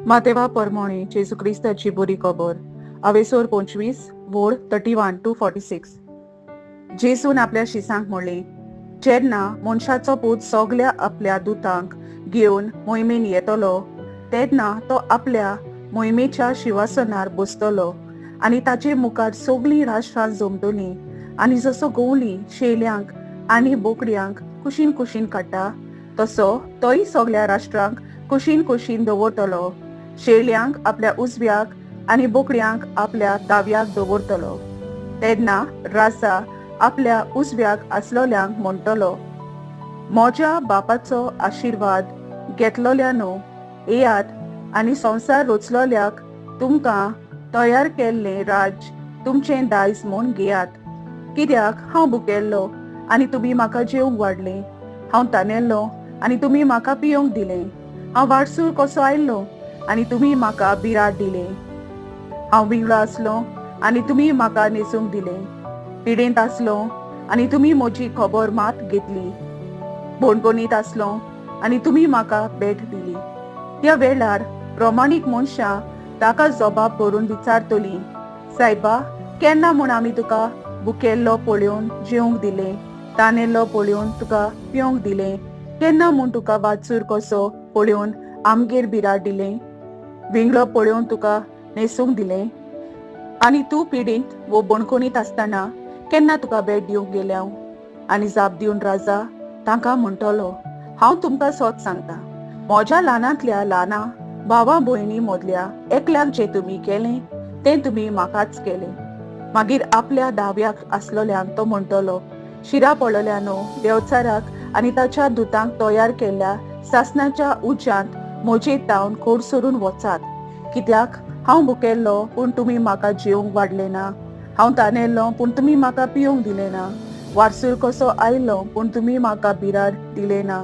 मातेवा परमोणे जेजू क्रिस्ताची बरी खबर अवेसोर 25 वोड 31 टू 46. जेजून आपल्या शिसांक म्हणलें, जेन्ना मनशाचो पूत सगल्या आपल्या दुतांक घेवन मोहिमेन येतलो तेन्ना तो आपल्या मोहिमेच्या शिवासनार बसतलो आनी ताचे मुखार सगलीं राष्ट्रां जमतलीं आनी जसो गवली शेल्यांक आनी बोकड्यांक कुशीन कुशीन काडटा तसो तोय सगल्या राष्ट्रांक कुशीन कुशीन दवरतलो. शेळयांक आपल्या उजव्याक आनी बोकड्यांक आपल्या दाव्याक दवरतलो. तेन्ना राजा आपल्या उजव्याक आसलोल्यांक म्हणटलो, म्हज्या बापाचो आशिर्वाद घेतलोल्यानो येयात आनी संवसार रचलोल्याक तुमकां तयार केल्लें राज्य तुमचें दायज म्हूण घेयात. कित्याक हांव भुकेल्लो आनी तुमी म्हाका जेवंक वाडलें, हांव तानेल्लो आनी तुमी म्हाका पियोंक दिलें, हांव वाटसूर कसो आयल्लो आनी तुमी म्हाका बिराड दिलें, हांव विंगळो आसलो आनी तुमी म्हाका न्हेसूंक दिलें, पिडेंत आसलो आनी तुमी म्हजी खबर मात घेतली, बोणकोणीत आसलो आनी तुमी म्हाका भेट दिली. त्या वेळार प्रमाणीक मनशां ताका जबाब करून विचारतली, सायबा केन्ना म्हूण आमी तुका भुकेल्लो पळोवन जेवंक दिलें, तानेल्लो पळोवन तुका पिवंक दिलें, केन्ना म्हूण तुका वाचूर कसो पळोवन आमगेर बिराड दिलें, विंगळो पळोवन तुका न्हेसूंक दिलें, आनी तूं पिडींत वो बणकोणीत आसतना केन्ना तुका भेट दिवंक गेल्या? आनी जाप दिवन राजा तांकां म्हणटलो, हांव तुमकां सत सांगता, म्हज्या ल्हानांतल्या ल्हाना भावा भयणी मदल्या एकल्याक जें तुमी केलें तें तुमी म्हाकाच केलें. मागीर आपल्या दाव्याक आसलोल्यांक तो म्हणटलो, शिरा पडलेल्यानो देवचाराक आनी ताच्या दुतांक तयार केल्ल्या सासणाच्या उज्यांत म्हजे तावन कोडसरून वचात. कित्याक हांव भुकेल्लो पूण तुमी म्हाका जेवंक वाडलें ना, हांव तानेल्लो पूण तुमी म्हाका पिवंक दिलें ना, वारसूर कसो आयलो पूण तुमी म्हाका बिराड दिलें ना,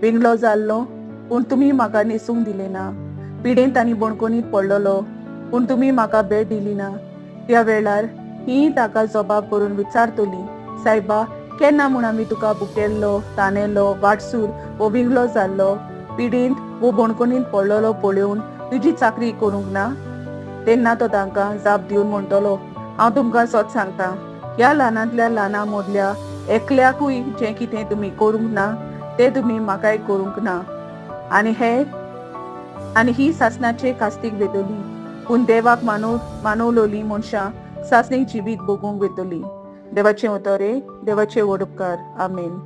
विंगलो जाल्लो पूण तुमी म्हाका न्हेसूंक दिलें ना, पिडेंत आनी बणकोणीत पडलेलो पूण तुमी म्हाका भेट दिली ना. त्या वेळार ही ताका जबाब करून विचारतली, सायबा केन्ना म्हूण आमी तुका भुकेल्लो, तानेल्लो, वाटसूर वो विंगलो जाल्लो, पिडेंत वो बणकोणीत पडलेलो पळोवन तुजी चाकरी करूंक ना? तेन्ना तो तांकां जाप दिवन म्हणटलो, हांव तुमकां सत सांगता, ह्या ल्हानांतल्या ल्हाना मदल्या एकल्याकूय जें कितें तुमी करूंक ना तें तुमी म्हाकाय करूंक ना. आनी हे आनी ही सासणाचे कास्तीक वेतली, पूण देवाक मानवलोली मनशां सासणीक जिवीत भोगूंक वेतली. देवाचें उतरे देवाचे वडपकार. आमेन.